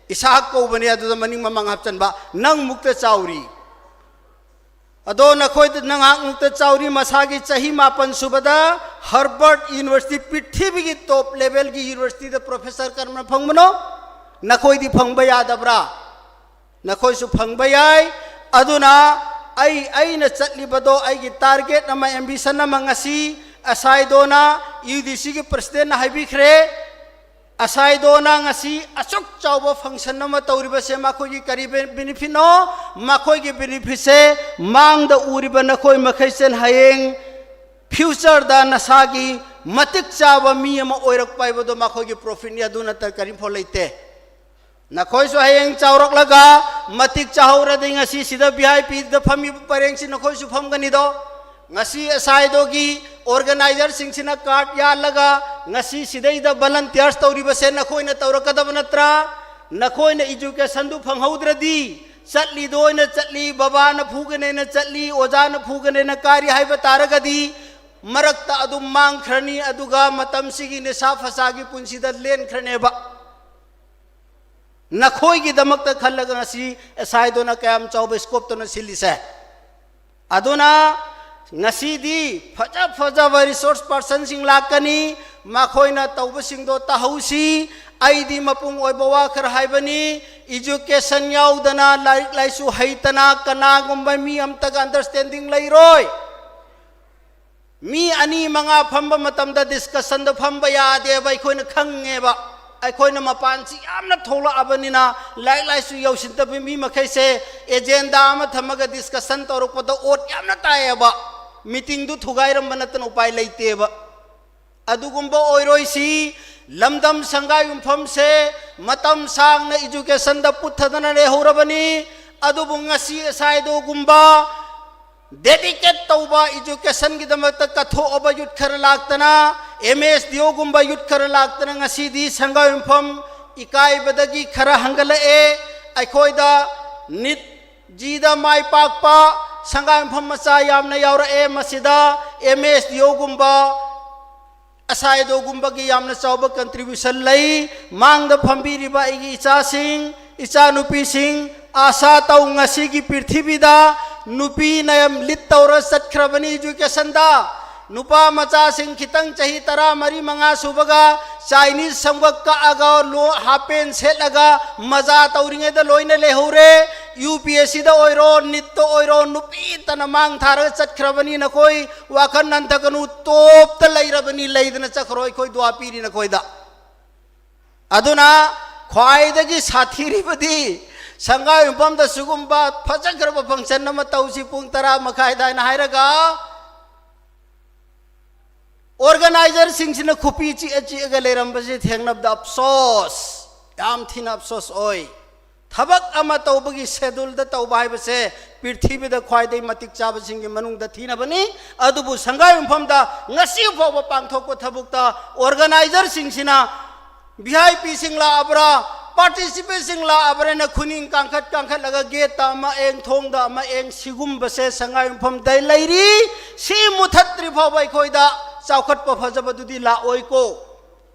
ꯏꯁꯥꯛ ꯀꯧꯕꯅꯦ, ꯑꯗꯨꯗ ꯃꯅꯤꯡ ꯃꯃꯥꯡ ꯍꯥꯞꯆꯟꯕ꯫ ꯅꯪ ꯃꯨꯛꯇ ꯆꯥꯎꯔꯤ꯫ ꯑꯗꯣ ꯅꯈꯣꯏꯗ ꯅꯉꯥꯛ ꯉꯛꯇ ꯆꯥꯎꯔꯤ, ꯃꯁꯥꯒꯤ ꯆꯍꯤ ꯃꯥꯄꯟ ꯁꯨꯕꯗ Harvard University, ꯄ꯭ꯔꯤꯊꯤꯕꯤꯒꯤ top levelꯒꯤ universityꯗ professor ꯀꯔꯝꯅ ꯐꯪꯕꯅꯣ? ꯅꯈꯣꯏꯗꯤ ꯐꯪꯕ ꯌꯥꯗꯕ꯭ꯔꯥ? ꯅꯈꯣꯏꯁꯨ ꯐꯪꯕ ꯌꯥꯏ꯫ ꯑꯗꯨꯅ ꯑꯩ, ꯑꯩꯅ ꯆꯠꯂꯤꯕꯗꯣ, ꯑꯩꯒꯤ target ꯑꯃ, ambition ꯑꯃ ꯉꯁꯤ ꯑꯁꯥꯏꯗꯣꯅ, UDCꯒꯤ presidentꯅ ꯍꯥꯏꯕꯤꯈ꯭ꯔꯦ, ꯑꯁꯥꯏꯗꯣꯅ ꯉꯁꯤ ꯑꯁꯨꯛ ꯆꯥꯎꯕ function ꯑꯃ ꯇꯧꯔꯤꯕꯁꯦ ꯃꯈꯣꯏꯒꯤ ꯀꯔꯤ be-, benefitꯅꯣ? ꯃꯈꯣꯏꯒꯤ benefitꯁꯦ ꯃꯥꯡꯗ ꯎꯔꯤꯕ ꯅꯈꯣꯏ ꯃꯈꯩꯁꯦ ꯍꯌꯦꯡ futureꯗ ꯅꯁꯥꯒꯤ ꯃꯇꯤꯛ ꯆꯥꯕ ꯃꯤ ꯑꯃ ꯑꯣꯏꯔꯛꯄ ꯍꯥꯏꯕꯗꯣ ꯃꯈꯣꯏꯒꯤ profitꯅꯤ, ꯑꯗꯨ ꯅꯠꯇꯅ ꯀꯔꯤꯝꯐꯥꯎ ꯂꯩꯇꯦ꯫ ꯅꯈꯣꯏꯁꯨ ꯍꯌꯦꯡ ꯆꯥꯎꯔꯛꯂꯒ ꯃꯇꯤꯛ ꯆꯥꯍꯧꯔꯗꯤ ꯉꯁꯤ ꯁꯤꯗ VIPꯗ ꯐꯝꯃꯤꯕ ꯄꯔꯦꯡꯁꯤ ꯅꯈꯣꯏꯁꯨ ꯐꯝꯒꯅꯤꯗꯣ꯫ ꯉꯁꯤ ꯑꯁꯥꯏꯗꯣꯒꯤ organizerꯁꯤꯡꯁꯤꯅ card ꯌꯥꯜꯂꯒ ꯉꯁꯤ ꯁꯤꯗꯩꯗ volunteers ꯇꯧꯔꯤꯕꯁꯦ ꯅꯈꯣꯏꯅ ꯇꯧꯔꯛꯀꯗꯕ ꯅꯠꯇ꯭ꯔꯥ? ꯅꯈꯣꯏꯅ educationꯗꯨ ꯐꯪꯍꯧꯗ꯭ꯔꯗꯤ, ꯆꯠꯂꯤꯗꯣ ꯑꯣꯏꯅ ꯆꯠꯂꯤ, ꯕꯕꯥꯅ ꯐꯨꯒꯅꯦꯅ ꯆꯠꯂꯤ, ꯑꯣꯖꯥꯅ ꯐꯨꯒꯅꯦꯅ ꯀꯥꯔꯤ ꯍꯥꯏꯕ ꯇꯥꯔꯒꯗꯤ, ꯃꯔꯛꯇ ꯑꯗꯨꯝ ꯃꯥꯡꯈ꯭ꯔꯅꯤ, ꯑꯗꯨꯒ ꯃꯇꯝꯁꯤꯒꯤ ꯅꯤꯁꯥ ꯐꯁꯥꯒꯤ ꯄꯨꯟꯁꯤꯗ ꯂꯦꯟꯈ꯭ꯔꯅꯦꯕ꯫ ꯅꯈꯣꯏꯒꯤꯗꯃꯛꯇ ꯈꯜꯂꯒ ꯉꯁꯤ ꯑꯁꯥꯏꯗꯣꯅ ꯀꯌꯥꯝ ꯆꯥꯎꯕ scopeꯇꯅ ꯁꯤꯜꯂꯤꯁꯦ꯫ ꯑꯗꯨꯅ ꯉꯁꯤꯗꯤ ꯐꯖ ꯐꯖꯕ resource personꯁꯤꯡ ꯂꯥꯛꯀꯅꯤ, ꯃꯈꯣꯏꯅ ꯇꯧꯕꯁꯤꯡꯗꯣ ꯇꯥꯍꯧꯁꯤ꯫ ꯑꯩꯗꯤ ꯃꯄꯨꯡ ꯑꯣꯏꯕ ꯋꯥ ꯈꯔ ꯍꯥꯏꯕꯅꯤ, education ꯌꯥꯎꯗꯅ, ꯂꯥꯏꯔꯤꯛ ꯂꯥꯏꯁꯨ ꯍꯩꯇꯅ ꯀꯅꯥꯒꯨꯝꯕ ꯃꯤ ꯑꯝꯇꯒ understanding ꯂꯩꯔꯣꯏ꯫ ꯃꯤ ꯑꯅꯤ ꯃꯉꯥ ꯐꯝꯕ ꯃꯇꯝꯗ discussionꯗ ꯐꯝꯕ ꯌꯥꯗꯦꯕ, ꯑꯩꯈꯣꯏꯅ ꯈꯪꯉꯦꯕ꯫ ꯑꯩꯈꯣꯏꯅ ꯃꯄꯥꯟꯁꯤ ꯌꯥꯝꯅ ꯊꯣꯛꯂꯛꯑꯕꯅꯤꯅ, ꯂꯥꯏꯔꯤꯛ ꯂꯥꯏꯁꯨ ꯌꯧꯁꯤꯟꯗꯕ ꯃꯤ ꯃꯈꯩꯁꯦ agenda ꯑꯃ ꯊꯝꯃꯒ discussion ꯇꯧꯔꯛꯄꯗ ꯑꯣꯠ ꯌꯥꯝꯅ ꯇꯥꯏꯌꯦꯕ꯫ Meetingꯗꯨ ꯊꯨꯒꯥꯏꯔꯝꯕ ꯅꯠꯇꯅ ꯎꯄꯥꯏ ꯂꯩꯇꯦꯕ꯫ ꯑꯗꯨꯒꯨꯝꯕ ꯑꯣꯏꯔꯣꯏꯁꯤ꯫ ꯂꯝꯗꯝ ꯁꯪꯒꯥꯏ ꯌꯨꯝꯐꯝꯁꯦ ꯃꯇꯝ ꯁꯥꯡꯅ educationꯗ ꯄꯨꯠꯊꯗꯅ ꯂꯩꯍꯧꯔꯕꯅꯤ꯫ ꯑꯗꯨꯕꯨ ꯉꯁꯤ ꯑꯁꯥꯏꯗꯣꯒꯨꯝꯕ dedicate ꯇꯧꯕ, educationꯒꯤꯗꯃꯛꯇ ꯀꯠꯊꯣꯛꯑꯕ youth ꯈꯔ ꯂꯥꯛꯇꯅ, MSDOꯒꯨꯝꯕ youth ꯈꯔ ꯂꯥꯛꯇꯅ ꯉꯁꯤꯗꯤ ꯁꯪꯒꯥꯏ ꯌꯨꯝꯐꯝ ꯏꯀꯥꯏꯕꯗꯒꯤ ꯈꯔ ꯍꯟꯒꯠꯂꯛꯑꯦ꯫ ꯑꯩꯈꯣꯏꯗ NEET ꯖꯤꯗ ꯃꯥꯏ ꯄꯥꯛꯄ ꯁꯪꯒꯥꯏ ꯌꯨꯝꯐꯝ ꯃꯆꯥ ꯌꯥꯝꯅ ꯌꯥꯎꯔꯛꯑꯦ꯫ ꯃꯁꯤꯗ MSDOꯒꯨꯝꯕ ꯑꯁꯥꯏꯗꯣꯒꯨꯝꯕꯒꯤ ꯌꯥꯝꯅ ꯆꯥꯎꯕ contribution ꯂꯩ꯫ ꯃꯥꯡꯗ ꯐꯝꯕꯤꯔꯤꯕ ꯑꯩꯒꯤ ꯏꯆꯥꯁꯤꯡ, ꯏꯆꯥꯅꯨꯄꯤꯁꯤꯡ, ꯑꯥꯁꯥ ꯇꯧ, ꯉꯁꯤꯒꯤ ꯄ꯭ꯔꯤꯊꯤꯕꯤꯗ ꯅꯨꯄꯤꯅ ꯌꯥꯝ ꯂꯤꯠ ꯇꯧꯔ ꯆꯠꯈ꯭ꯔꯕꯅꯤ ꯏꯖꯨꯀꯦꯁꯟꯗ꯫ ꯅꯨꯄꯥ ꯃꯆꯥꯁꯤꯡ ꯈꯤꯇꯪ ꯆꯍꯤ ꯇꯔꯥ ꯃꯔꯤ ꯃꯉꯥ ꯁꯨꯕꯒ ꯆꯥꯏꯅꯤꯁ ꯁꯝꯒ ꯀꯛꯑꯒ ꯂꯣ-, ꯍꯥꯞ ꯄꯦꯟ ꯁꯦꯠꯂꯒ ꯃꯖꯥ ꯇꯧꯔꯤꯉꯩꯗ ꯂꯣꯏꯅ ꯂꯩꯍꯧꯔꯦ꯫ ꯌꯨ ꯄꯤ ꯑꯦꯁ ꯁꯤꯗ ꯑꯣꯏꯔꯣ, ꯅꯤꯠꯇ ꯑꯣꯏꯔꯣ, ꯅꯨꯄꯤꯇꯅ ꯃꯥꯡ ꯊꯥꯔꯒ ꯆꯠꯈ꯭ꯔꯕꯅꯤ꯫ ꯅꯈꯣꯏ ꯋꯥꯈꯜ ꯅꯟꯊꯀꯅꯨ, ꯇꯣꯞꯇ ꯂꯩꯔꯕꯅꯤ, ꯂꯩꯗꯅ ꯆꯠꯈ꯭ꯔꯣ, ꯑꯩꯈꯣꯏ ꯗꯨꯋꯥ ꯄꯤꯔꯤ ꯅꯈꯣꯏꯗ꯫ ꯑꯗꯨꯅ ꯈ꯭ꯋꯥꯏꯗꯒꯤ ꯁꯥꯊꯤꯔꯤꯕꯗꯤ ꯁꯪꯒꯥꯏꯌꯨꯝꯐꯝꯗ ꯁꯤꯒꯨꯝꯕ ꯐꯖꯈ꯭ꯔꯕ ꯐꯪꯁꯟ ꯑꯃ ꯇꯧꯁꯤ ꯄꯨꯡ ꯇꯔꯥ ꯃꯈꯥꯏꯗ ꯍꯥꯏꯅ ꯍꯥꯏꯔꯒ, ꯑꯣꯔꯒꯅꯥꯏꯖꯔꯁꯤꯡꯁꯤꯅ ꯈꯨꯄꯤ ꯆꯤꯛꯑ ꯆꯤꯛꯑꯒ ꯂꯩꯔꯝꯕꯁꯤ ꯊꯦꯡꯅꯕꯗ ꯑꯞꯁꯣꯁ, ꯌꯥꯝ ꯊꯤꯅ ꯑꯞꯁꯣꯁ ꯑꯣꯏ꯫ ꯊꯕꯛ ꯑꯃ ꯇꯧꯕꯒꯤ ꯁꯦꯗꯨꯜꯗ ꯇꯧꯕ ꯍꯥꯏꯕꯁꯦ ꯄ꯭ꯔꯤꯊꯤꯕꯤꯗ ꯈ꯭ꯋꯥꯏꯗꯒꯤ ꯃꯇꯤꯛ ꯆꯥꯕꯁꯤꯡꯒꯤ ꯃꯅꯨꯡꯗ ꯊꯤꯅꯕꯅꯤ꯫ ꯑꯗꯨꯕꯨ ꯁꯪꯒꯥꯏꯌꯨꯝꯐꯝꯗ ꯉꯁꯤ ꯐꯥꯎꯕ ꯄꯥꯡꯊꯣꯛꯄ ꯊꯕꯛꯇ ꯑꯣꯔꯒꯅꯥꯏꯖꯔꯁꯤꯡꯁꯤꯅ ꯚꯤ ꯑꯥꯏ ꯄꯤꯁꯤꯡ ꯂꯥꯛꯑꯕ꯭ꯔꯥ, ꯄꯥꯔꯇꯤꯁꯤꯄꯦꯟꯁꯤꯡ ꯂꯥꯛꯑꯕ꯭ꯔꯥꯅ ꯈꯨꯅꯤꯡ ꯀꯥꯡꯈꯠ ꯀꯥꯡꯈꯠꯂꯒ ꯒꯦꯠꯇ ꯑꯃ ꯑꯦꯡ, ꯊꯣꯡꯗ ꯑꯃ ꯑꯦꯡ, ꯁꯤꯒꯨꯝꯕꯁꯦ ꯁꯉꯥꯏꯌꯨꯝꯐꯝꯗ ꯂꯩꯔꯤ꯫ ꯁꯤ ꯃꯨꯊꯠꯇ꯭ꯔꯤ ꯐꯥꯎꯕ ꯑꯩꯈꯣꯏꯗ ꯆꯥꯎꯈꯠꯄ ꯐꯖꯕꯗꯨꯗꯤ ꯂꯥꯛꯑꯣꯏꯀꯣ꯫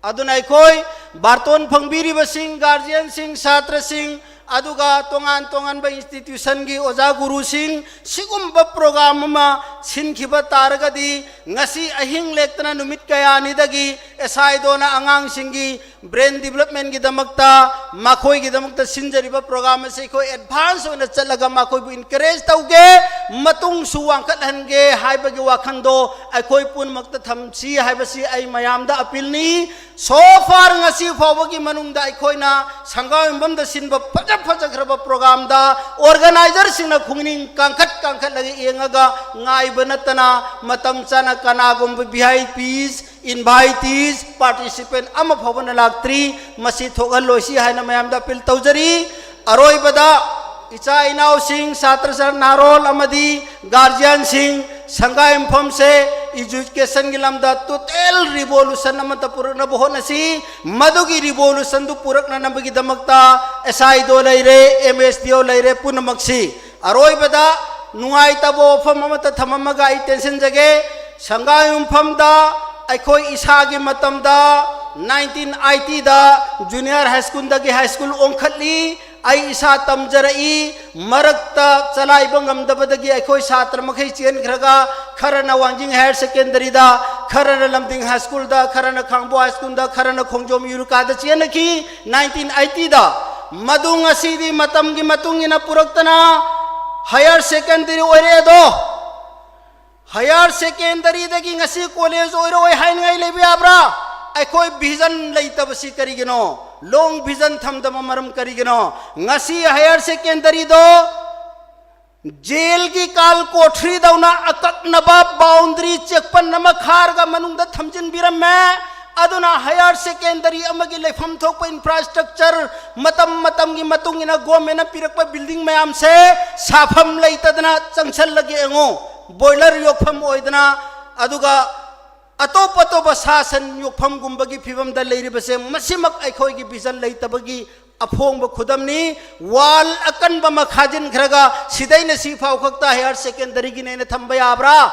ꯑꯗꯨꯅ ꯑꯩꯈꯣꯏ ꯕꯥꯔꯇꯣꯟ ꯐꯪꯕꯤꯔꯤꯕꯁꯤꯡ, ꯒꯥꯔꯖꯤꯌꯟꯁꯤꯡ, ꯁꯥꯇ꯭ꯔꯁꯤꯡ, ꯑꯗꯨꯒ ꯇꯣꯉꯥꯟ ꯇꯣꯉꯥꯟꯕ ꯏꯟꯁꯇꯤꯇ꯭ꯌꯨꯁꯟꯒꯤ ꯑꯣꯖꯥ ꯒꯨꯔꯨꯁꯤꯡ, ꯁꯤꯒꯨꯝꯕ ꯄ꯭ꯔꯣꯒ꯭ꯔꯥꯝ ꯑꯃ ꯁꯤꯟꯈꯤꯕ ꯇꯥꯔꯒꯗꯤ ꯉꯁꯤ ꯑꯍꯤꯡ ꯂꯦꯛꯇꯅ ꯅꯨꯃꯤꯠ ꯀꯌꯥꯅꯤꯗꯒꯤ ꯑꯦꯁ ꯑꯥꯏ ꯗꯣꯅ ꯑꯉꯥꯡꯁꯤꯡꯒꯤ ꯕ꯭ꯔꯦꯟ ꯗꯤꯕꯂꯞꯃꯦꯟꯒꯤꯗꯃꯛꯇ, ꯃꯈꯣꯏꯒꯤꯗꯃꯛꯇ ꯁꯤꯟꯖꯔꯤꯕ ꯄ꯭ꯔꯣꯒ꯭ꯔꯥꯝ ꯑꯁꯤ ꯑꯩꯈꯣꯏ ꯑꯦꯗꯚꯥꯟꯁ ꯑꯣꯏꯅ ꯆꯠꯂꯒ ꯃꯈꯣꯏꯕꯨ ꯏꯟꯀꯔꯦꯖ ꯇꯧꯒꯦ, ꯃꯇꯨꯡꯁꯨ ꯋꯥꯡꯈꯠꯍꯟꯒꯦ ꯍꯥꯏꯕꯒꯤ ꯋꯥꯈꯜꯗꯣ ꯑꯩꯈꯣꯏ ꯄꯨꯝꯅꯃꯛꯇ ꯊꯝꯁꯤ ꯍꯥꯏꯕꯁꯤ ꯑꯩ ꯃꯌꯥꯝꯗ ꯑꯄꯤꯜꯅꯤ꯫ So far ꯉꯁꯤ ꯐꯥꯎꯕꯒꯤ ꯃꯅꯨꯡꯗ ꯑꯩꯈꯣꯏꯅ ꯁꯪꯒꯥꯌꯨꯝꯐꯝꯗ ꯁꯤꯟꯕ ꯐꯖ ꯐꯖꯈ꯭ꯔꯕ ꯄ꯭ꯔꯣꯒ꯭ꯔꯥꯝꯗ ꯑꯣꯔꯒꯅꯥꯏꯖꯔꯁꯤꯡꯅ ꯈꯨꯡꯅꯤꯡ ꯀꯥꯡꯈꯠ ꯀꯥꯡꯈꯠꯂꯒ ꯌꯦꯡꯉꯒ ꯉꯥꯏꯕ ꯅꯠꯇꯅ ꯃꯇꯝ ꯆꯥꯅ ꯀꯅꯥꯒꯨꯝꯕ ꯚꯤ ꯑꯥꯏ ꯄꯤꯁ, ꯏꯟꯚꯥꯏꯇꯤꯁ, ꯄꯥꯔꯇꯤꯁꯤꯄꯦꯟ ꯑꯃ ꯐꯥꯎꯕꯅ ꯂꯥꯛꯇ꯭ꯔꯤ꯫ ꯃꯁꯤ ꯊꯣꯛꯍꯜꯂꯣꯏꯁꯤ ꯍꯥꯏꯅ ꯃꯌꯥꯝꯗ ꯑꯄꯤꯜ ꯇꯧꯖꯔꯤ꯫ ꯑꯔꯣꯏꯕꯗ ꯏꯆꯥ ꯏꯅꯥꯎꯁꯤꯡ, ꯁꯥꯇ꯭ꯔ ꯁꯥꯇ꯭ꯔ ꯅꯍꯥꯔꯣꯜ ꯑꯃꯗꯤ ꯒꯥꯔꯖꯤꯌꯟꯁꯤꯡ, ꯁꯪꯒꯥꯌꯨꯝꯐꯝꯁꯦ ꯏꯖꯨꯀꯦꯁꯟꯒꯤ ꯂꯝꯗ ꯇꯣꯇꯦꯜ ꯔꯤꯚꯣꯂꯨꯁꯟ ꯑꯃꯠꯇ ꯄꯨꯔꯛꯅꯕ ꯍꯣꯠꯅꯁꯤ꯫ ꯃꯗꯨꯒꯤ ꯔꯤꯚꯣꯂꯨꯁꯟꯗꯨ ꯄꯨꯔꯛꯅꯅꯕꯒꯤꯗꯃꯛꯇ ꯑꯦꯁ ꯑꯥꯏ ꯗꯣ ꯂꯩꯔꯦ, ꯑꯦꯝ ꯑꯦꯁ ꯗꯤ ꯑꯣ ꯂꯩꯔꯦ, ꯄꯨꯝꯅꯃꯛꯁꯤ꯫ ꯑꯔꯣꯏꯕꯗ ꯅꯨꯡꯉꯥꯏꯇꯕ ꯋꯥꯐꯝ ꯑꯃꯠꯇ ꯊꯝꯃꯝꯃꯒ ꯑꯩ ꯇꯦꯟꯁꯤꯟꯖꯒꯦ꯫ ꯁꯪꯒꯥꯌꯨꯝꯐꯝꯗ ꯑꯩꯈꯣꯏ ꯏꯁꯥꯒꯤ ꯃꯇꯝꯗ ꯅꯥꯏꯟꯇꯤꯟ ꯑꯥꯏꯇꯤꯗ ꯖꯨꯅꯤꯌꯔ ꯍꯥꯏ ꯁ꯭ꯀꯨꯜꯗꯒꯤ ꯍꯥꯏ ꯁ꯭ꯀꯨꯜ ꯑꯣꯟꯈꯠꯂꯤ꯫ ꯑꯩ ꯏꯁꯥ ꯇꯝꯖꯔꯛꯏ꯫ ꯃꯔꯛꯇ ꯆꯂꯥꯏꯕ ꯉꯝꯗꯕꯗꯒꯤ ꯑꯩꯈꯣꯏ ꯁꯥꯇ꯭ꯔ ꯃꯈꯩ ꯆꯦꯟꯈ꯭ꯔꯒ, ꯈꯔꯅ ꯋꯥꯡꯖꯤꯡ ꯍꯥꯌꯔ ꯁꯦꯀꯦꯟꯗꯔꯤꯗ, ꯈꯔꯅ ꯂꯝꯗꯤꯡ ꯍꯥꯏ ꯁ꯭ꯀꯨꯜꯗ, ꯈꯔꯅ ꯈꯥꯡꯕꯣ ꯍꯥꯏ ꯁ꯭ꯀꯨꯜꯗ, ꯈꯔꯅ ꯈꯣꯡꯖꯣꯝ ꯌꯨꯔꯤꯀꯥꯗ ꯆꯦꯟꯅꯈꯤ꯫ ꯅꯥꯏꯟꯇꯤꯟ ꯑꯩꯠꯇꯤꯗ ꯃꯗꯨ ꯉꯁꯤꯗꯤ ꯃꯇꯝꯒꯤ ꯃꯇꯨꯡ ꯏꯟꯅ ꯄꯨꯔꯛꯇꯅ ꯍꯥꯌꯔ ꯁꯦꯀꯦꯟꯗꯔꯤ ꯑꯣꯏꯔꯛꯑꯦꯗꯣ꯫ ꯍꯥꯌꯔ ꯁꯦꯀꯦꯟꯗꯔꯤꯗꯒꯤ ꯉꯁꯤ ꯀꯣꯂꯦꯖ ꯑꯣꯏꯔꯛꯑꯣꯏ ꯍꯥꯏꯅꯤꯡꯉꯥꯏ ꯂꯩꯕ ꯌꯥꯕ꯭ꯔꯥ? ꯑꯩꯈꯣꯏ ꯚꯤꯖꯟ ꯂꯩꯇꯕꯁꯤ ꯀꯔꯤꯒꯤꯅꯣ? ꯂꯣꯡ ꯚꯤꯖꯟ ꯊꯝꯗꯕ ꯃꯔꯝ ꯀꯔꯤꯒꯤꯅꯣ? ꯉꯁꯤ ꯍꯥꯌꯔ ꯁꯦꯀꯦꯟꯗꯔꯤꯗꯣ ꯖꯦꯜꯒꯤ ꯀꯥꯜ ꯀꯣꯊ꯭ꯔꯤꯗꯧꯅ ꯑꯀꯛꯅꯕ ꯕꯥꯎꯟꯗꯔꯤ ꯆꯦꯛꯄꯟ ꯑꯃ ꯈꯥꯔꯒ ꯃꯅꯨꯡꯗ ꯊꯝꯖꯤꯟꯕꯤꯔꯝꯃꯦ꯫ ꯑꯗꯨꯅ ꯍꯥꯌꯔ ꯁꯦꯀꯦꯟꯗꯔꯤ ꯑꯃꯒꯤ ꯂꯩꯐꯝ ꯊꯣꯛꯄ ꯏꯟꯐ꯭ꯔꯥꯁ꯭ꯇ꯭ꯔꯛꯆꯔ, ꯃꯇꯝ ꯃꯇꯝꯒꯤ ꯃꯇꯨꯡ ꯏꯟꯅ ꯒꯣꯔꯃꯦꯟꯅ ꯄꯤꯔꯛꯄ ꯕꯤꯜꯗꯤꯡ ꯃꯌꯥꯝꯁꯦ ꯁꯥꯐꯝ ꯂꯩꯇꯗꯅ ꯆꯪꯁꯜꯂꯒꯦ ꯌꯦꯡꯉꯨ꯫ ꯕꯣꯏꯂꯔ ꯌꯣꯛꯐꯝ ꯑꯣꯏꯗꯅ, ꯑꯗꯨꯒ ꯑꯇꯣꯞ ꯑꯇꯣꯞꯄ ꯁꯥ ꯁꯟ ꯌꯣꯛꯐꯝꯒꯨꯝꯕꯒꯤ ꯐꯤꯕꯝꯗ ꯂꯩꯔꯤꯕꯁꯦ, ꯃꯁꯤꯃꯛ ꯑꯩꯈꯣꯏꯒꯤ ꯚꯤꯖꯟ ꯂꯩꯇꯕꯒꯤ ꯑꯐꯣꯡꯕ ꯈꯨꯗꯝꯅꯤ꯫ ꯋꯥꯜ ꯑꯀꯟꯕ ꯑꯃ ꯈꯥꯖꯤꯟꯈ꯭ꯔꯒ ꯁꯤꯗꯩꯅ ꯁꯤ ꯐꯥꯎ ꯈꯛꯇ ꯍꯥꯌꯔ ꯁꯦꯀꯦꯟꯗꯔꯤꯒꯤꯅꯦꯅ ꯊꯝꯕ ꯌꯥꯕ꯭ꯔꯥ?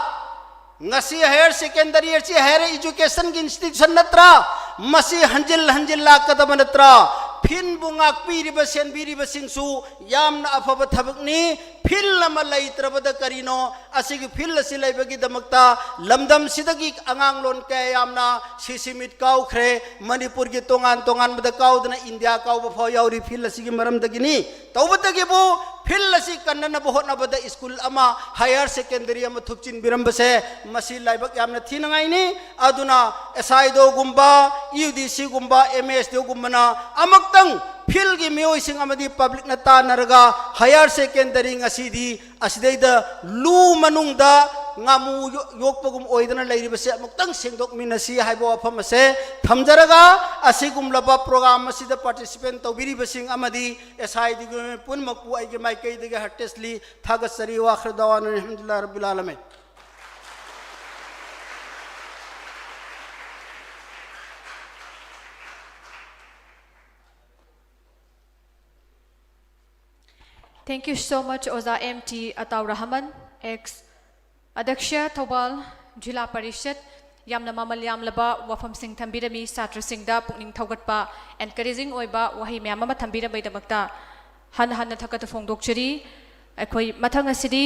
ꯉꯁꯤ ꯍꯥꯌꯔ ꯁꯦꯀꯦꯟꯗꯔꯤ ꯑꯁꯤ ꯍꯥꯌꯔ ꯏꯖꯨꯀꯦꯁꯟꯒꯤ ꯏꯟꯁꯇꯤꯇ꯭ꯌꯨꯁꯟ ꯅꯠꯇ꯭ꯔꯥ? ꯃꯁꯤ ꯍꯟꯖꯤꯜ ꯍꯟꯖꯤꯜ ꯂꯥꯛꯀꯗꯕ ꯅꯠꯇ꯭ꯔꯥ? ꯐꯤꯟꯕꯨ ꯉꯥꯛꯄꯤꯔꯤꯕ, ꯁꯦꯟꯕꯤꯔꯤꯕꯁꯤꯡꯁꯨ ꯌꯥꯝꯅ ꯑꯐꯕ ꯊꯕꯛꯅꯤ꯫ ꯐꯤꯜ ꯑꯃ ꯂꯩꯇ꯭ꯔꯕꯗ ꯀꯔꯤꯅꯣ? ꯑꯁꯤꯒꯤ ꯐꯤꯜ ꯑꯁꯤ ꯂꯩꯕꯒꯤꯗꯃꯛꯇ ꯂꯝꯗꯝꯁꯤꯗꯒꯤ ꯑꯉꯥꯡꯂꯣꯟ ꯀꯌꯥ ꯌꯥꯝꯅ ꯁꯤꯁꯤꯃꯤꯠ ꯀꯥꯎꯈ꯭ꯔꯦ꯫ ꯃꯅꯤꯄꯨꯔꯒꯤ ꯇꯣꯉꯥꯟ ꯇꯣꯉꯥꯟꯕꯗ ꯀꯥꯎꯗꯅ ꯏꯟꯗꯤꯌꯥ ꯀꯥꯎꯕ ꯐꯥꯎ ꯌꯥꯎꯔꯤ ꯐꯤꯜ ꯑꯁꯤꯒꯤ ꯃꯔꯝꯗꯒꯤꯅꯤ꯫ ꯇꯧꯕꯇꯒꯤꯕꯨ ꯐꯤꯜ ꯑꯁꯤ ꯀꯟꯅꯅꯕ ꯍꯣꯠꯅꯕꯗ ꯁ꯭ꯀꯨꯜ ꯑꯃ, ꯍꯥꯌꯔ ꯁꯦꯀꯦꯟꯗꯔꯤ ꯑꯃ ꯊꯨꯞꯆꯤꯟꯕꯤꯔꯝꯕꯁꯦ, ꯃꯁꯤ ꯂꯥꯏꯕꯛ ꯌꯥꯝꯅ ꯊꯤꯅꯉꯥꯏꯅꯤ꯫ ꯑꯗꯨꯅ ꯑꯦꯁ.ꯑꯥꯏ.ꯗꯤ.ꯑꯣꯒꯨꯝꯕ, ꯌꯨ.ꯗꯤ.ꯁꯤꯒꯨꯝꯕ, ꯑꯦꯝ.ꯑꯦꯁ.ꯗꯤ.ꯑꯣꯒꯨꯝꯕꯅ ꯑꯃꯨꯛꯇꯪ ꯐꯤꯜꯒꯤ ꯃꯤꯑꯣꯏꯁꯤꯡ ꯑꯃꯗꯤ ꯄꯕ꯭ꯂꯤꯛꯅ ꯇꯥꯟꯅꯔꯒ ꯍꯥꯌꯔ ꯁꯦꯀꯦꯟꯗꯔꯤ ꯉꯁꯤꯗꯤ ꯑꯁꯤꯗꯩꯗ ꯂꯨ ꯃꯅꯨꯡꯗ ꯉꯥꯃꯨ ꯌꯣ-, ꯌꯣꯛꯄꯒꯨꯝ ꯑꯣꯏꯗꯅ ꯂꯩꯔꯤꯕꯁꯦ ꯑꯃꯨꯛꯇꯪ ꯁꯦꯡꯗꯣꯛꯃꯤꯟꯅꯁꯤ ꯍꯥꯏꯕ ꯋꯥꯐꯝ ꯑꯁꯦ ꯊꯝꯖꯔꯒ, ꯑꯁꯤꯒꯨꯝꯂꯕ ꯄ꯭ꯔꯣꯒ꯭ꯔꯥꯝ ꯑꯁꯤꯗ ꯄꯥꯔꯇꯤꯁꯤꯄꯦꯠ ꯇꯧꯕꯤꯔꯤꯕꯁꯤꯡ ꯑꯃꯗꯤ ꯑꯦꯁ.ꯑꯥꯏ.ꯗꯤꯒꯤ ꯃꯤꯑꯣꯏ ꯄꯨꯝꯅꯃꯛꯄꯨ ꯑꯩꯒꯤ ꯃꯥꯏꯀꯩꯗꯒꯤ ꯍꯥꯔꯇꯦꯁꯂꯤ ꯊꯥꯒꯠꯆꯔꯤ꯫ ꯋꯥꯈ꯭ꯔ ꯗꯋꯥꯅ ꯑꯜꯍꯝꯗꯨꯂꯤꯜꯂꯥꯍ ꯔꯕꯤꯜ ꯑꯥꯂꯃꯤꯟ꯫ Thank you so much, ꯑꯣꯖꯥ M T Ataur Rahman, ex ꯑꯗ꯭ꯌꯛꯁ ꯊꯧꯕꯥꯜ ꯖꯤꯂꯥ ꯄꯔꯤꯁꯠ꯫ ꯌꯥꯝꯅ ꯃꯃꯜ ꯌꯥꯝꯂꯕ ꯋꯥꯐꯝꯁꯤꯡ ꯊꯝꯕꯤꯔꯝꯃꯤ, ꯁꯥꯇ꯭ꯔꯁꯤꯡꯗ ꯄꯨꯛꯅꯤꯡ ꯊꯧꯒꯠꯄ, encouraging ꯑꯣꯏꯕ ꯋꯥꯍꯩ ꯃꯌꯥꯝ ꯑꯃ ꯊꯝꯕꯤꯔꯝꯕꯒꯤꯗꯃꯛꯇ꯫ ꯍꯟꯅ ꯍꯟꯅ ꯊꯥꯒꯠꯄ ꯐꯣꯡꯗꯣꯛꯆꯔꯤ꯫ ꯑꯩꯈꯣꯏ ꯃꯊꯪ ꯑꯁꯤꯗꯤ